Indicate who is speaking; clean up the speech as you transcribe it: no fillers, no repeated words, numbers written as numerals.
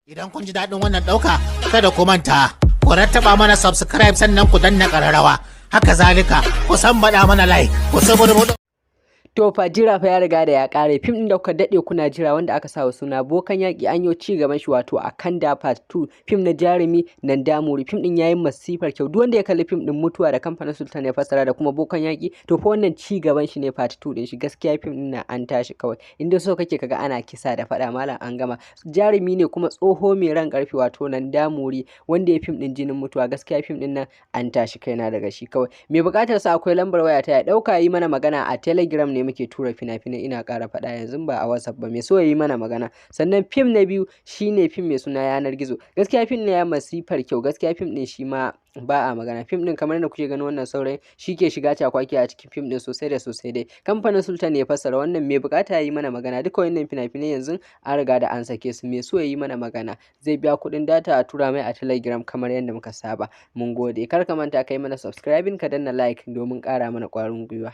Speaker 1: Idan kun ji daɗin wannan ɗauka, kada ku manta, ku rattaba mana subscribe, sannan ku danna ƙararrawa. Haka zalika, ku sambaɗa mana like, ku saburbuɗo.
Speaker 2: To fa, jira fa ya riga da ya kare. Fim din da kuka dade kuna jira, wanda aka sa wa suna Bokan Yaki, an yi ci gaban shi, wato Akhanda Part 2, fim na jarumi Nandamuri. Fim din yayin masifar kyau. Duk wanda ya kalli fim din Mutuwa da kamfanin Sultan ya fassara da kuma Bokan Yaki, to fa wannan ci gaban shi ne, Part 2 din shi. Gaskiya fim din na an tashi kawai. Inda so kake kaga ana kisa da fada, malam, an gama. Jarumi ne kuma tsoho mai ran karfi, wato Nandamuri, wanda ya fim din Jinin Mutuwa. Gaskiya fim din nan an tashi kaina daga shi kawai. Mai bukatar sa, akwai lambar waya ta, ya dauka yi mana magana. A Telegram ne muke tura fina-finai, ina ƙara faɗa yanzu, ba a WhatsApp ba. Mai so ya yi mana magana. Sannan fim na biyu shine fim mai suna Yanar Gizo. Gaskiya fim ne ya masifar kyau. Gaskiya fim ɗin shi ma ba a magana. Fim ɗin, kamar yadda kuke ganin wannan saurayin, shi ke shiga cakwaki a cikin fim ɗin sosai da sosai dai. Kamfanin Sultan ne ya fassara wannan. Mai bukata ya yi mana magana. Duka wannan fina-finai yanzu an riga da an sake su. Mai so ya yi mana magana, zai biya kuɗin data a tura mai a Telegram kamar yadda muka saba. Mun gode. Kar ka manta ka yi mana subscribing, ka danna like domin ƙara mana ƙwarin gwiwa.